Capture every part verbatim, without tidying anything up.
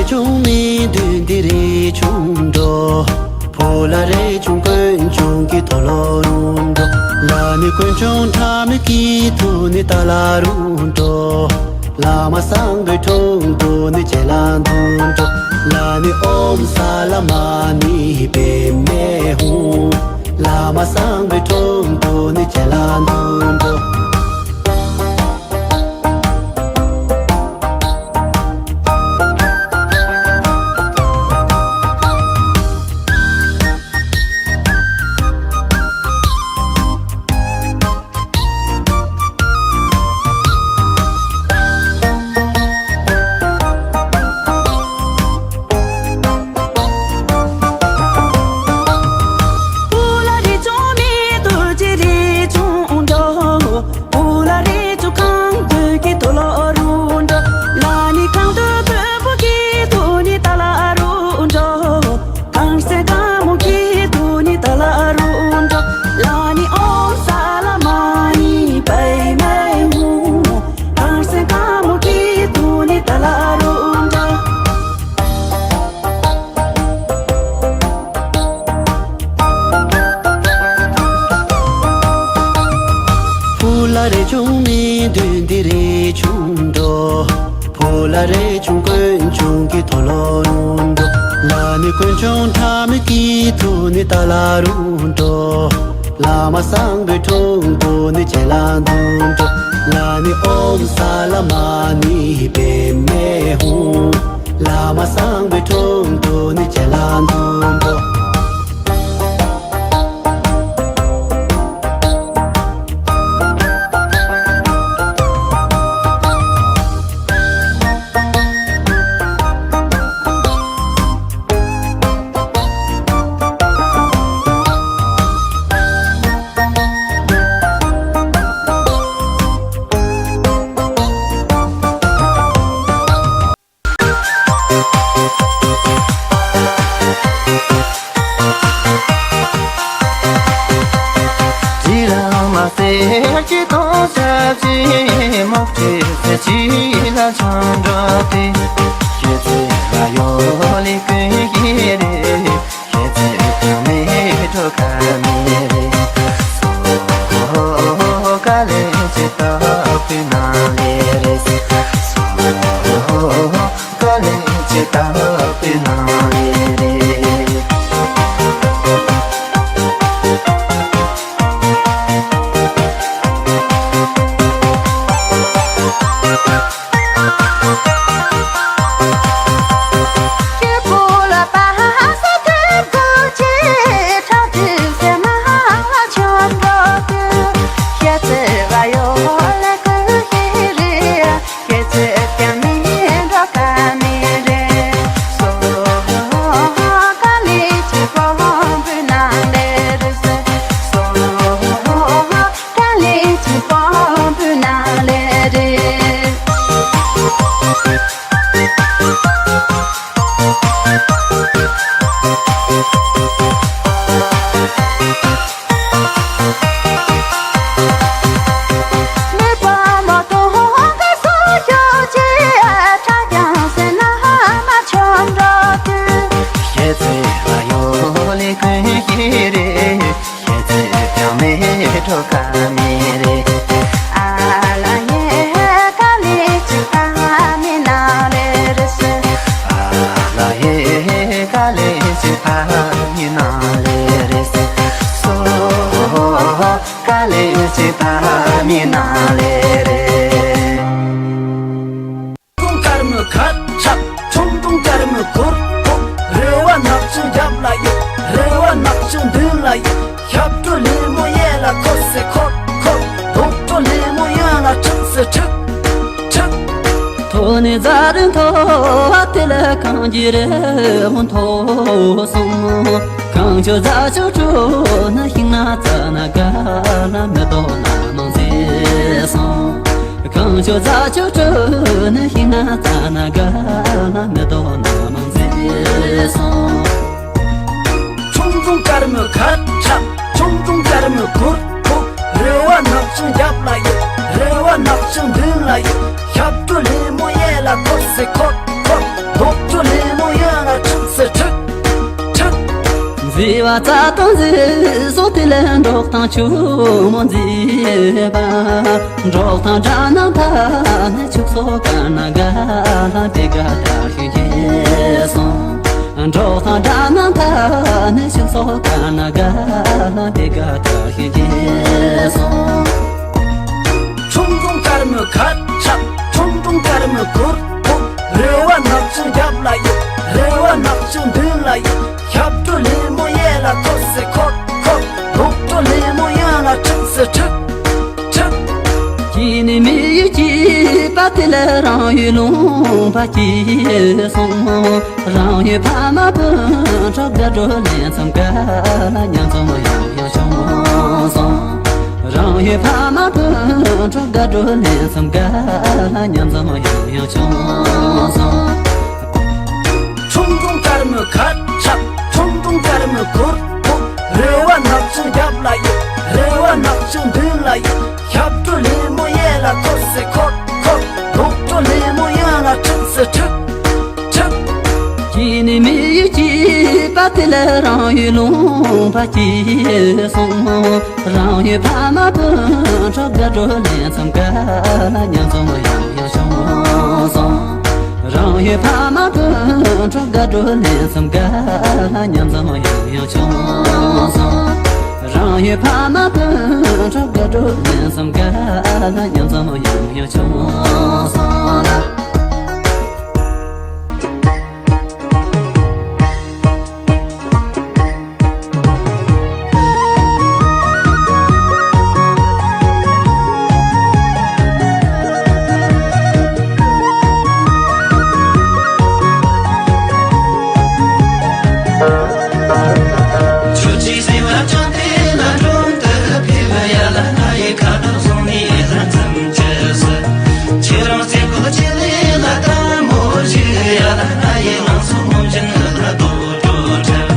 ཆུང་མི་འདུན་འདི་རེ་ཆུང་འགྲོ། ཕོ་ལ་རེ་ཆུང་དཀོན་ཆུང་གི་ཐོ་ལོ་རུ་འགྲོ། ལ་ནི་དཀོན་ཆུང་ཁྲ་མི་གི་ཐུ་ནི་ཏ་ལ་རུ་འགྲོ། བླ་མ་སངས་པའི་འཁྲུངས་དུ་ནི་ཅེ་ལ་འདུ་འགྲོ། ལ་ནི་ཨོམ་ས་ལ་མ་ནི་པེ་མེ་ཧུ། བླ་མ་སངས་པའི་འཁྲུངས་དུ་ནི་ཅེ་ལ་འདུ་འགྲོ། གངས་སེང་དཀར་མོ་གི་དུ་ནི་ཏ་ལ་རུ་འགྲོ། ལ་ནི་ཨོ་ས་ལ་མ་ནི་པའི་མའི་ཧུ། གངས་སེང་དཀར་མོ་གི་དུ་ནི་ཏ་ལ་རུ་འགྲོ། ཕུ་ལ་རེ་ཆུང་མི་འདུན་འདི་རེ་ཆུང་འགྲོ། ཕོ་ལ་རེ་ཆུང་དཀོན་ཆུང་གི་ཐོ་ལོ་རུ་འགྲོ། ལ་ནི་དཀོན་ཆུང་ཁྲ་མི་གི་ཐུ་ནི་ཏ་ལ་རུ་འགྲོ། བླ་མ་སངས་པའི་འཁྲུངས་དུ་ནི་ཅེ་ལ་འདུ་འགྲོ། ལ་ནི་ཨོམ་ས་ལ་མ་ནི་པེ་མེ་ཧུ། བླ་མ་སངས་པའི་འཁྲུངས་དུ་ནི་ཅེ་ལ་འདུ་འགྲོ། རི་ར་མ་སེར་གྱི་དོང་ཞབས་ཀྱི་མོག་ཁྲི་སེ་ཅི་ལ་ཆང་འགྲོ་དེ། ཤེས་ཚེ་ལ་ཡོད་ལི་ཀུན་གྱི་རེད། ཁྱེད་ཚེ་ཀྱང་མེད་འགྲོ་ཀ་མེད་རེད། སོ་ཀ་ལེ་ཅི་ཏ་པི་ན་ལེ་རེད། སོ་ཀ་ལེ་ཅི་ཏ་པི་ན་ལེ་རེད། ཁྱེད་ཚོས་ཀྱང་མེད་འགྲོ་ཀ་མེད་རེད། ཨ་ལ་ཡེ་ཀ་ལེ་ཅི་ཏ་མི་ན་ལེ་རེད་ཟེར། ཨ་ལ་ཡེ་ཀ་ལེ་ཅི་ཏ་མི་ན་ལེ་རེད་ཟེར། སོ་ཀ་ལེ་ཅི་ཏ་མི་ན་ལེ་རེད། ཁྲུང་དཀར་མོ་ཁ་ཁྲག་ཁྲུང་ཁྲུང་དཀར་མོ་གུར་གུར། རེ་བ་ནག་ཅིང་རྒྱབ་ལ་ཡོད། རེ་བ་ནག་ཅིང་མདུན་ལ་ཡོད། ཞབས་བྲོ་ལེ་མོ་ཡན་ལ་འཁོར་སེ་འཁོར་འཁོར། རྡོག་བྲོ་ལེ་མོ་ཡན་ལ་ཁྲིད་སེ་ཁྲིད་ཁྲིད། ཐོ་ནི་རྫ་རི་མཐོ་བ་དེ་ལ་གངས་ཀྱི་རི་བོ་མཐོ་སོང་། གངས་ཆུ་རྫ་ཆུ་དྲུག་ན་ཤིང་ན་རྩྭ་ན་ག་ལ་མེ་ཏོག་ན་མང་ཟེ་སོང་། གངས་ཆུ་རྫ་ཆུ་དྲུག་ནི་ཤིང་ན་རྩྭ་ན་ག་ལ་མེ་ཏོག་ན་མང་ཟེ་སོང་། ཁྲུང་ཁྲུང་དཀར་མོ་ཁ་ཁྲག་ཁྲུང་ཁྲུང་དཀར་མོ་གུར་གུར། རེ་བ་ནག་ཅིང་རྒྱབ་ལ་ཡོད། རེ་བ་ནག་ཅིང་མདུན་ལ་ཡོད། ཞབས་བྲོ་ལེ་མོ་ཡན་ལ་འཁོར་སེ་འཁོར་འཁོར། རྡོག་བྲོ་ལེ་ བྱེ་བ་རྩ་དང་མཛེས་སོགས་དེ་ལས་འབྲོག་ཐང་ཕྱུག་མོ་མཛེས་པ། འབྲོག་ཐང་སྦྲ་ནག་མཐའ་ནས་ཕྱུགས་ཟོག་དཀར་ནག་དགའ་ལྷང་དེ་དགའ་དྲག་ཤོས་རྒྱལ་སོང་། འབྲོག་ཐང་སྦྲ་ནག་མཐའ་ནས་ཕྱུགས་ཟོག་དཀར་ནག་དགའ་ལྷང་དེ་དགའ་དྲག་ཤོས་རྒྱལ་སོང་། ཁྲུང་ཁྲུང་དཀར་མོའི་ཁ་ཆག་ཁྲུང་ཁྲུང་དཀར་མོའི་གུར་ཐུག་རེ་བ་ནག་ཆུང་རྒྱབ་ལ་ཡོད། རེ་བ་ནག་ཆུང་མདུན་ལ་ཡོད། ཞབས་བྲོ་ལེ་མོ་ཡལ་ལ་ཐོར་སེ་ཁོག་ཁོག་ལུག་སྒྲོ་ལེ་མོ་ཡང་ལ་ཁྲིད་སེ་ཁྲིད་ཁྲིད། སྐྱེས་ནས་མི་ཡུལ་སྐྱིད་པ་དེ་ལས་རང་ཡུལ་ལུང་པ་སྐྱིད་སོང་། རང་ཡུལ་ཕ་མ་སྤུན་གྲོགས་དགའ་སྤྲོ་ལེན་མཚམས་དགའ་ལྷང་མཉམ་འཛོམས་ཡང་ཡང་བྱུང་སོང་། རང་ཡུལ་ཕ་མ་སྤུན་གྲོགས་དགའ་སྤྲོ་ལེན་མཚམས་དགའ་ལྷང་མཉམ་འཛོམས་ཡང་ཡང་བྱུང་སོང་། ཁྲུང་ཁྲུང་དཀར་མོའི་ཁ་ཆག་ཁྲུང་ཁྲུང་དཀར་མོའི་གུར་ཐུག་རེ་བ་ནག་ཆུང་རྒྱབ་ལ་ཡོད། རེ་བ་ནག་ཆུང་མདུན་ལ་ཡོད། ཞབས་བྲོ་ལེ་མོ་ཡལ་ལ་ཐོར་སེ་ཁོག་ཁོག་ལུག་སྒྲོ་ལེ་མོ་ཡང་ལ་ཁྲིད་སེ་ཁྲིད་ཁྲིད། སྐྱེས་ནས་མི་ཡུལ་སྐྱིད་པ་དེ་ལས་རང་ཡུལ་ལུང་པ་སྐྱིད་སོང་། རང་ཡུལ་ཕ་མ་སྤུན་གྲོགས་དགའ་སྤྲོ་ལེན་མཚམས་དགའ་ལྷང་མཉམ་འཛོམས་ཡང་ཡང་བྱུང་སོང་། རང་ཡུལ་ཕ་མ་སྤུན་གྲོགས་དགའ་སྤྲོ་ལེན་མཚམས་དགའ་ལྷང་མཉམ་འཛོམས་ཡང་ཡང་བྱུང་སོང་། རང་ཡུལ་ཕ་མ་སྤུན་གྲོགས་དགའ་སྤྲོ་ལེན་མཚམས་དགའ་ལྷང་མཉམ་འཛོམས་ཡང་ཡང་བྱུང་སོང་ལ། ཁྱོད་ཀྱིས་སེམས་པ་བཅངས་ཏེ་ལ་སྒྲོན་དུ་ཕེབས། ཡ་ལ་ང་ཡི་ཁ་དོག་བཟུང་ནས་ལ་འཛུམ་གྱིས་ཟེར། ཁྱེད་རང་རྩེ་ཁོག་ཆེ་ལེ་ལ་ལྟད་མོ་ཞིག་ཡ་ལ་ང་ཡི་ལང་ཚོ་ངོམ་བཞིན་ལ་རྡོ་གྲོགས་འཁྲབ།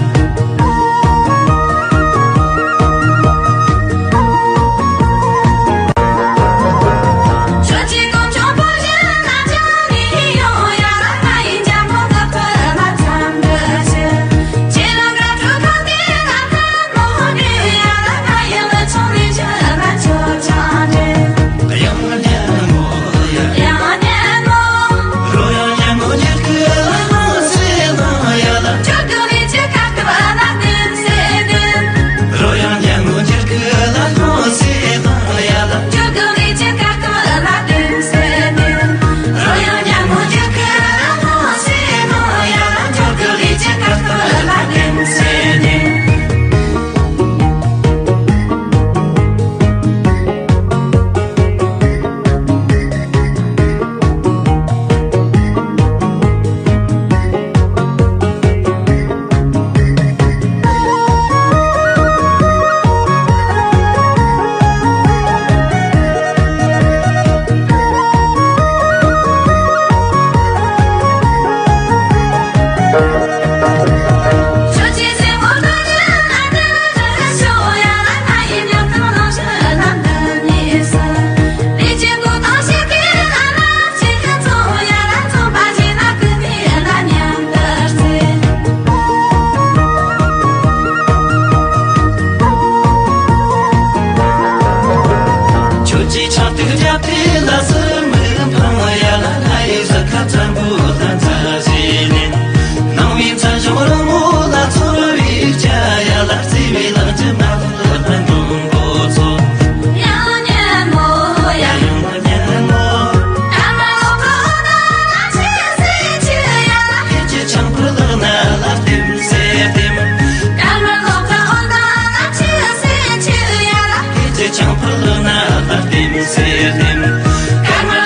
ཁྱོད་ཀྱིས་ཆང་དུག་བརྒྱབ་སྟེ་ལ་སུ་མི་འཕང་། ཡ་ལ་ང་ཡི་གཟུགས་ཁ་བཙན་པོ་ལ་འཛག་བྱས་ནས། ནང་བའི་མཚན་བྱང་རོལ་མོ་ལ་ཚོར་བའི་སྐྱ། ཡ་ལ་བརྩེ་བའི་ལག་འཇུ་མ་ལུས་ལ་འགྲོ་འགོ་ཚུགས། ཡང་ཉན་མོ་ཡ། ཡང་ཉན་མོ། ཀརྨ་ལོ་ཀ་འོ་ན་ང་ཆི་སེ་ཆི་ཡ་ལ། ཁྱེད་ཀྱི་ཆང་ཕུར་ལག་ན་ལ་ལྟེམ་སེ་ལྟེམ། ཀརྨ་ལོ་ཀ་འོ་ན་ང་ཆི་སེ་ཆི་ཡ་ལ། ཁྱེད་ཀྱི་ཆང་ཕུར་ལག་ན་ལ་ལྟེམ་སེ་ལྟེམ། ཀརྨ་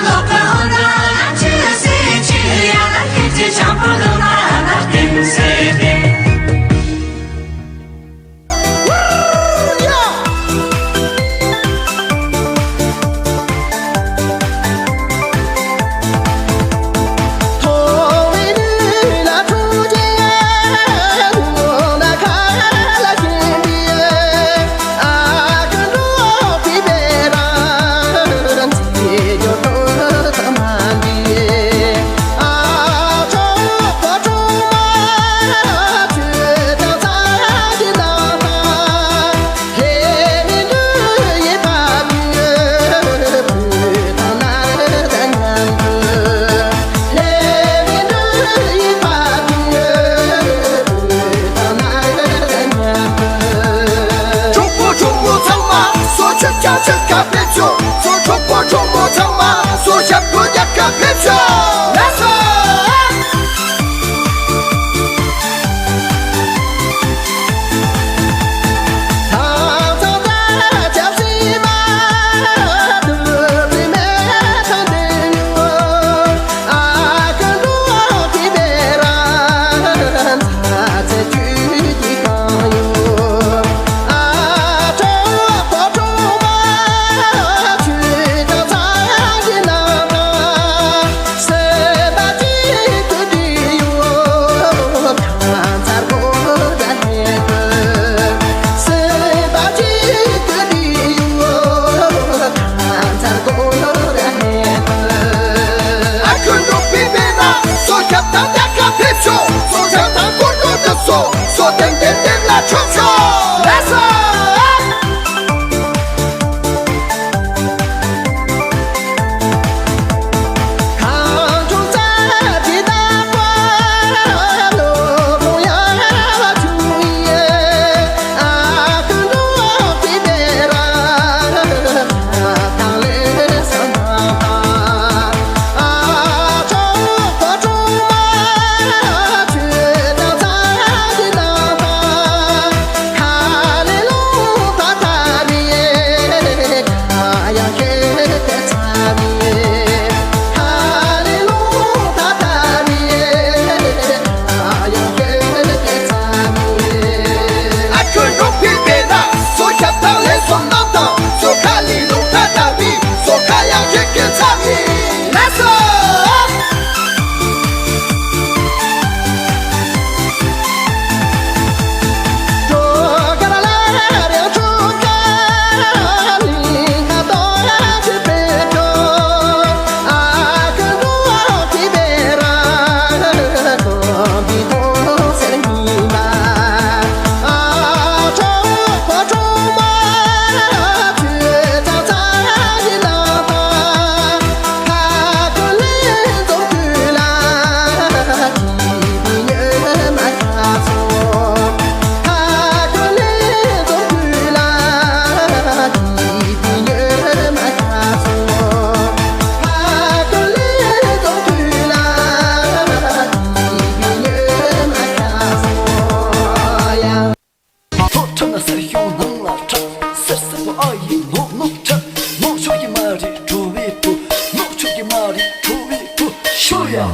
ལྷོ་ཁྲ་ན་སེར་ཤོག་ནང་ལ་ཁྲ། སེར་སེར་པོ་ཨ་ཡི་ནོག་ནོག་ཁྲ། ནོག་ཕྱོགས་ཀྱི་མ་རེད་བྲོ་བའི་བུ། ནོག་ཕྱོགས་ཀྱི་མ་རེད་བྲོ་བའི་བུ། ཤོ་ཡ།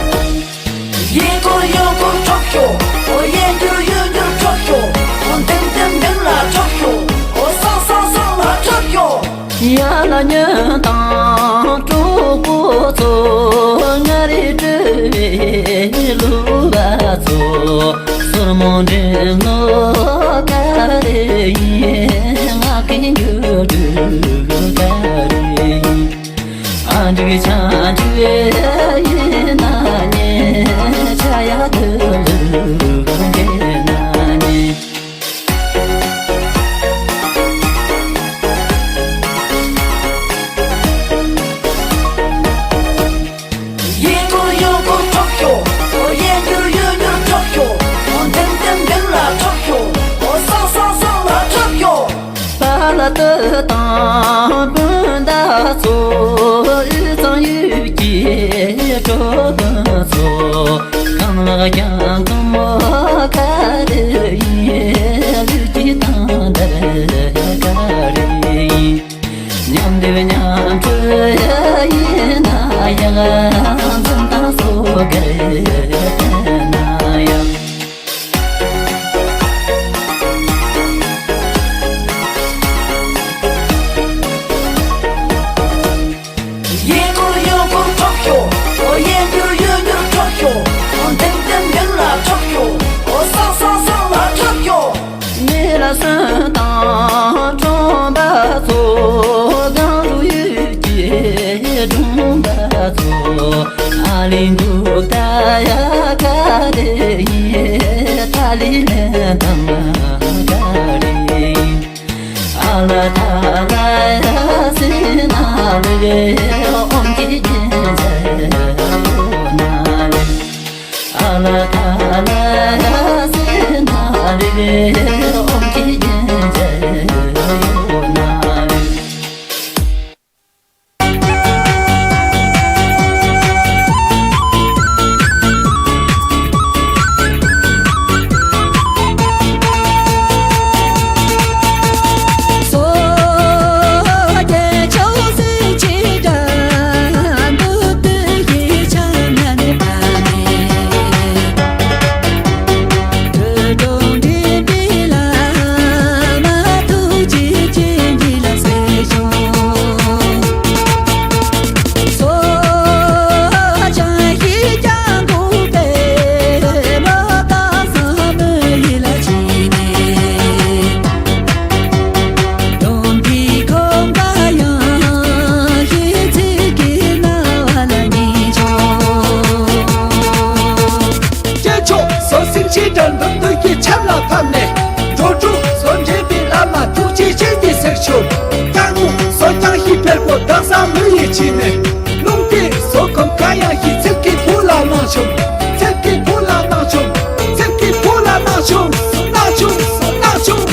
གཡས་སྐོར་གཡོན་སྐོར་ཁྲབ་ཤོག་ཨོ་གཡས་འགྱུར་གཡོན་འགྱུར་ཁྲབ་ཤོག་ཨོ་འདེམས་འདེམས་འདེམས་ལ་ཁྲབ་ཤོག་ཨོ་སང་སང་སང་ལ་ཁྲབ་ཤོག་ཡ་ལ་ཉོན་དང་གྲོགས་པོ་ཚོ། ང་རེ་སྤྲོ་བའི་གླུ་བ་ཚོ། སོར་མོ་འདྲེན་ལོ་ག་རེ་ཡིན། ང་གི་འགྱུར་འགྲོས་ག་རེ་ཡིན། ཨ་འགྲིག་ཆ་འགྲིག་ཡིན་ན་ཉེ། ཆ་ཡ་དུ་ལུ་འགྲེ་ན་ཉེ། གཡས་སྐོར་གཡོན་སྐོར་ཁྲབ་ཤོག་ཨོ་གཡས་འགྱུར་གཡོན་འགྱུར་ཁྲབ་ཤོག་ཨོ་འདེམས་འདེམས་འདེམས་ལ་ཁྲབ་ཤོག་ཨོ་སང་སང་སང་ལ་ཁྲབ་ཤོག་པ་ལ་ཏི་དང་སྤུན་ཟླ་ཚོ། དབུས་གཙང་ཡུལ་གྱི་གྲོགས་པོ་ཚོ། རྐང་ལག་རྐྱང་གང་མོ་ག་རེ་ཡིན། ལུས་ཀྱི་དང་འདར་ག་རེ་ཡིན། མཉམ་སྡེབ་མཉམ་སྤྲོ་ཡིན་ན་ཡག་འཛུམ་དང་སོ་གར་ན་ཡག་གཡས་སྐོར་གཡོན་སྐོར་ཁྲབ་ཤོག་ཨོ་གཡས་འགྱུར་གཡོན་འགྱུར་ཁྲབ་ཤོག་ཨོ་འདེམས་འདེམས་འདེམས་ལ་ཁྲབ་ཤོག་ཨོ་སང་སང་སང་ལ་ཁྲབ་ཤོག་མི་ལ་སོན་དང་གྲོང་པ་ཚོ། སྒང་རུ་ཡུལ་གྱི་གྲོང་པ་ཚོ། ཨ་ལི་འདུག་ད་ཡ་ག་རེ་ཡིན། ཐ་ལི་ལེན་དང་ག་རེ་ཡིན། ཨ་ལ་ཐ་ལ་ཡ་སི་ན་ལི་ཨོམ་གྱི་རྒྱན་ཆ་ཡོད་ན་ལེ། ཨ་ལ་ཐ་ལ་ཡ་སི་ན་ལི་ཨོམ་གྱི་རྒྱན་ཆ་ཡོད་ན་ལེ། སྐྱེས་མཆོག་ཟོར་སེང་ཆེན་དགྲ་འདུལ་འདུལ་གྱི་ཆབ་ལ་ཕབ་ནས། འགྲོ་དྲུག་ཟོར་འདྲེན་པའི་བླ་མ་ཐུགས་རྗེ་ཅན་གྱི་སེར་ཕྱོགས། སྐྱ་སྔོན་ཟོར་རྐྱང་ཞིག་འཕེར་པོ་དག་ས་མུ་ཡི་ཕྱི་ནས། རླུང་རྟའི་ཟོར་གོམ་ཁ་ཡང་ཞིག་ཚིག་གི་བུ་ལ་མང་ཆུང་། ཚིག་གི་བུ་ལ་མང་ཆུང་། ཚིག་གི་བུ་ལ་མང་ཆུང་། མང་ཆུང་། མང་ཆུང་།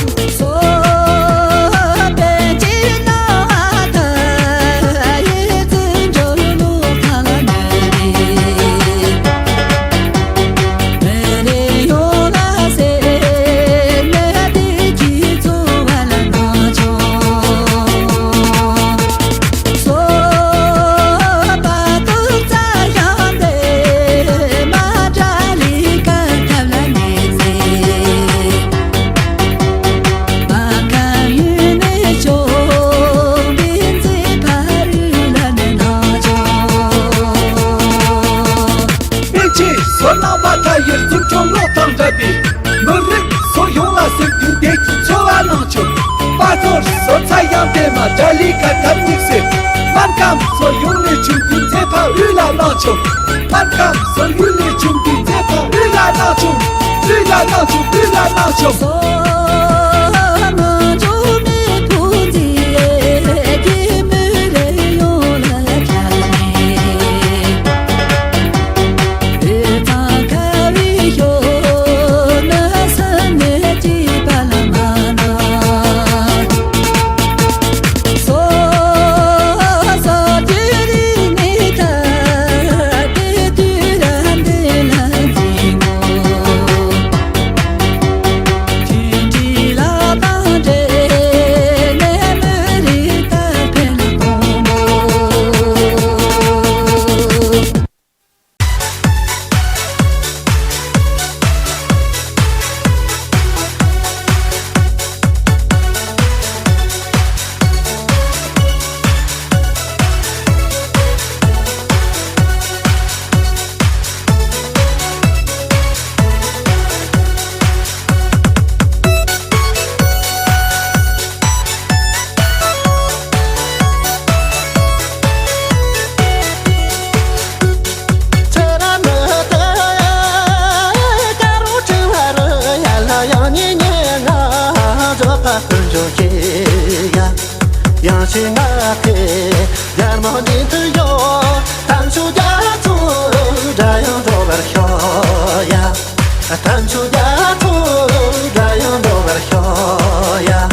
ཡང་ཞིག་ང་ཁེ་ཡར་མོ་འདི་དུ་ཡོད། དམ་ཆོས་རྒྱ་མཚོ་སྒྲ་ཡང་འགྲོ་བར་ཤོག་ཡ། དམ་ཆོས་རྒྱ་མཚོ་སྒྲ་ཡང་འགྲོ་བར་ཤོག་ཡ།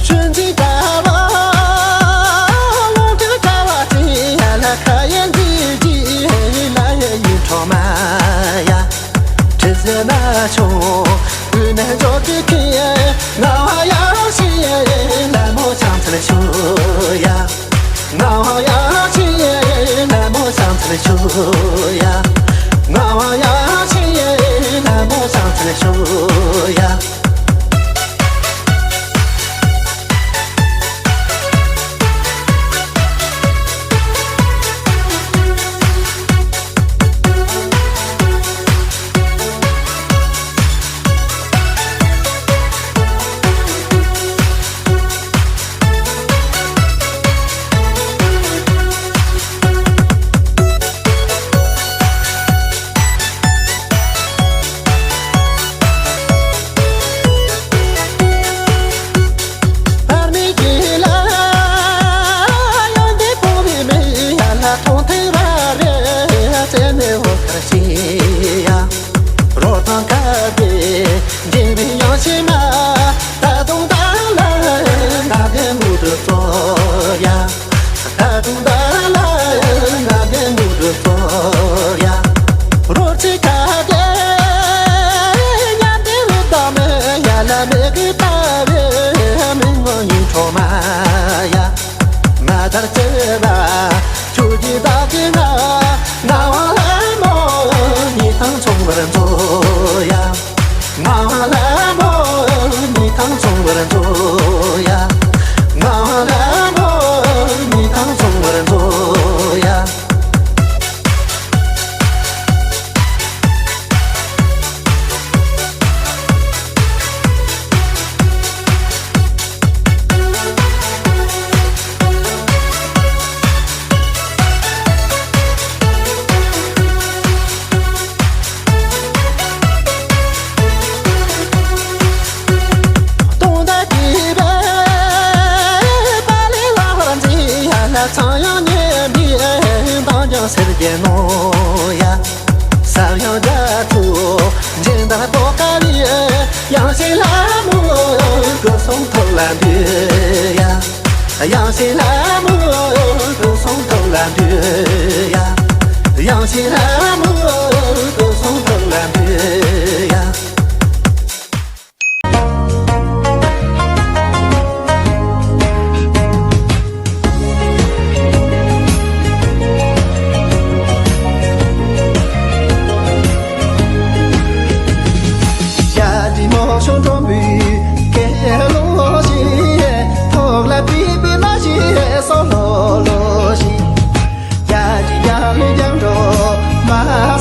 ཆོས་འཛིན་དགའ་བ་ལུང་དྲན་དགའ་བ་ཅན་ཡ། ལ་ཁ་ཡན་འདི་ཅི་ལ་ཡ་ཡིན་འཕྲོག་མ་ཡ། དྲི་ཟ་ན་ཆུང་དབུས་ན་འཇོག་གི་ཁེ། ང་བ་ཡ་ཤི་ལ་མོ་ཆང་ཚལ་ཆུ་ཡ། ང་བ་ཡ་ཆི་ཡེ་ལ་མོ་ཤང་ཚལ་ཤུ་ཡ། ང་བ་ཡ་ཆི་ཡེ་ལ་མོ་ཤང་ཚལ་ཤུ་ཡ། རོ་དང་ཁ་བདེ་འདྲེན་པའི་ཡང་ཕྱི་མ། ད་དུང་ད་ལ་ང་བདེ་མུ་དུ་ཚོ་ཡ། ད་དུང་ད་ལ་ང་བདེ་མུ་དུ་ཚོ་ཡ། རོ་ཚིག་ཁ་བདེ་མཉམ་བདེ་རུ་བདག་མེད་ཡ། ལ་མེད་ཀི་ད་བེ་མི་ངོ་ཡིན་འཕྲོ་མ་ཡ། མ་དར་ཚེ་བ་ཁྱོད་ཀྱི་བདག་གི་ང་ང་བ་ལ་མོ་ཉི་ཐང་མཚུངས་པར་མཛོ་ཡ། ང་ལ་མོ་ཉི་ཐང་མཚུངས་པར་མཛོ་ཡ། ང་ལ་མོ་ཉི་ཐང་མཚུངས་པར་མཛོ་ཡ། ཡང་ཞིག་ལ་མོ་སྐུ་གསུང་ཐུགས་ལ་འདུད་ཡ། ཡང་ཞིག་ལ་མོ་སྐུ་གསུང་ཐུགས་ལ་འདུད་ཡ། ཡང་ཞིག་ལ་མོ་སྐུ་གསུང་ཐུགས་ལ་འདུད་ཡ། ཞྭ་ཅི་མོ་ཤོ་འགྲོ་མི་སྐེ་ལོ་ཞིག་ཐོག་ལ་པི་པི་མ་ཞིག་སོ་ལོ་ལོ་ཞིག་ཞྭ་ཅི་ཡང་ལུས་ཀྱང་འགྲོ་མ་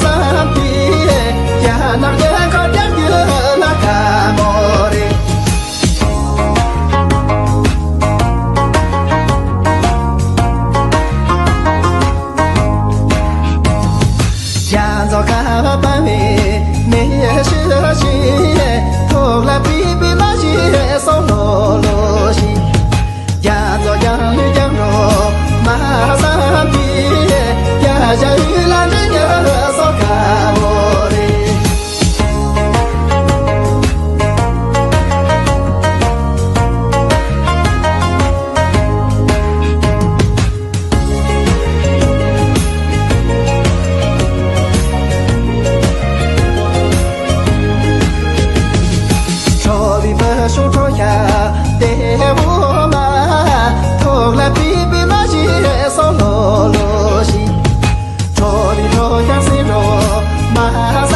ཤོག་ཁྲོ་ཡ་ཏེ་བོ་མ། ཐོག་ལ་པི་པི་མ་ཞི་སོ་ལོ་ལོ་ཞི། ཁྲོ་རི་ཁྲོ་ཡ་སི་རོ་མ་ས་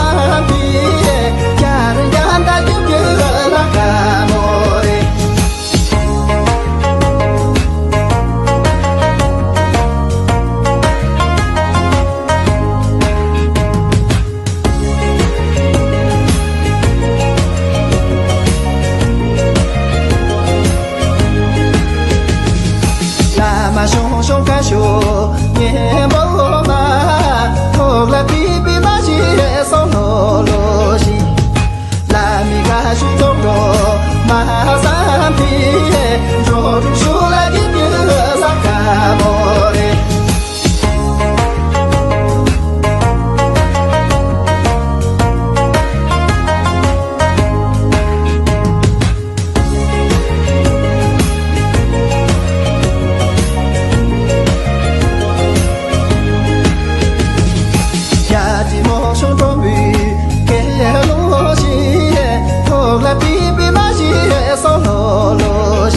པི། ཡ་ར་ཡ་ད་ཀྱུ་ཀྱུ་ལ་ཀ་མོ་རེ། བླ་མ་ཞང་ཞང་ཀ་ཤོ་ཉན་པོ་མ། ཐོག་ལ་པི་པི་མ་ཞི་སོ་ལོ་ལོ་ཞི། བླ་མའི་ཀ་ཤུ་ཙོག་འགྲོ་མ་བསམ་པའི་འགྲོ་དྲུག་ཤུ་ལ་གི་གི་ས་ཀ་མོ་རེ། ཡ་ཏི་མོ་ཤོང་གྲོང་བུའི་སྐད་ལོ་ཞིག་ཐོག་ལ་པི་པི་མ་ཞིག་སོ་ལོ་ལོ་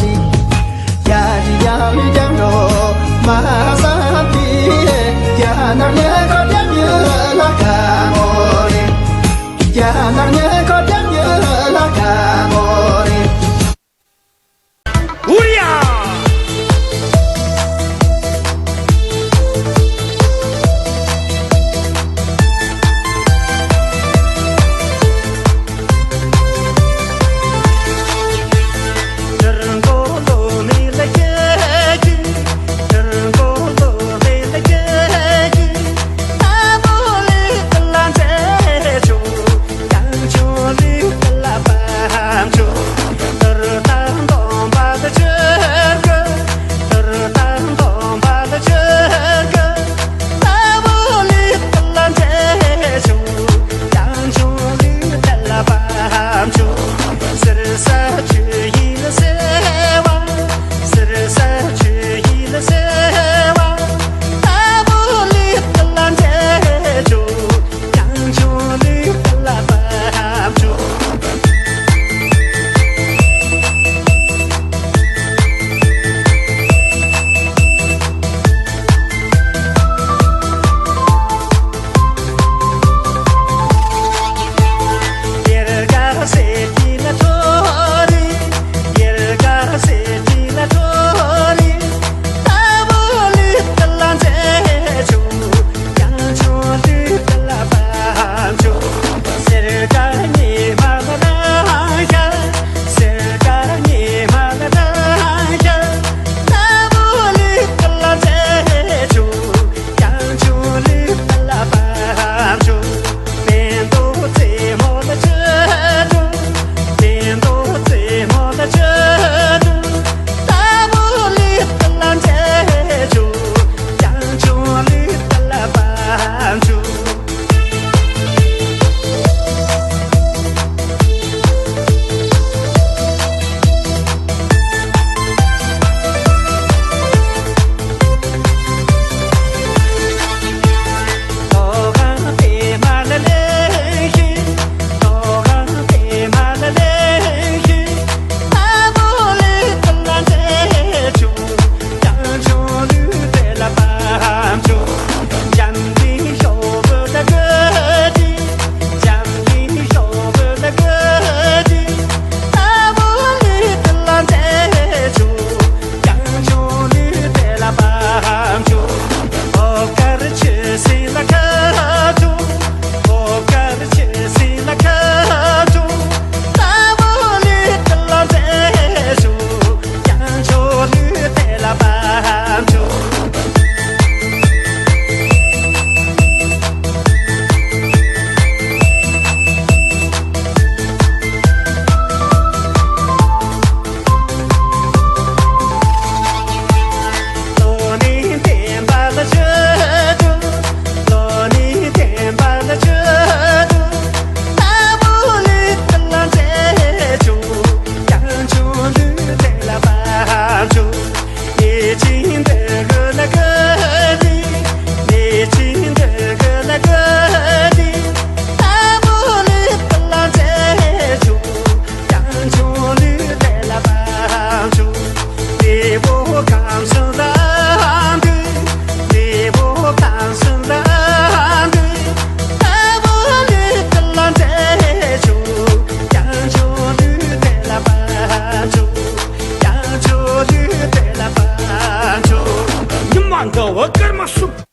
དགའ་བ་སྐར་མ་གསུམ།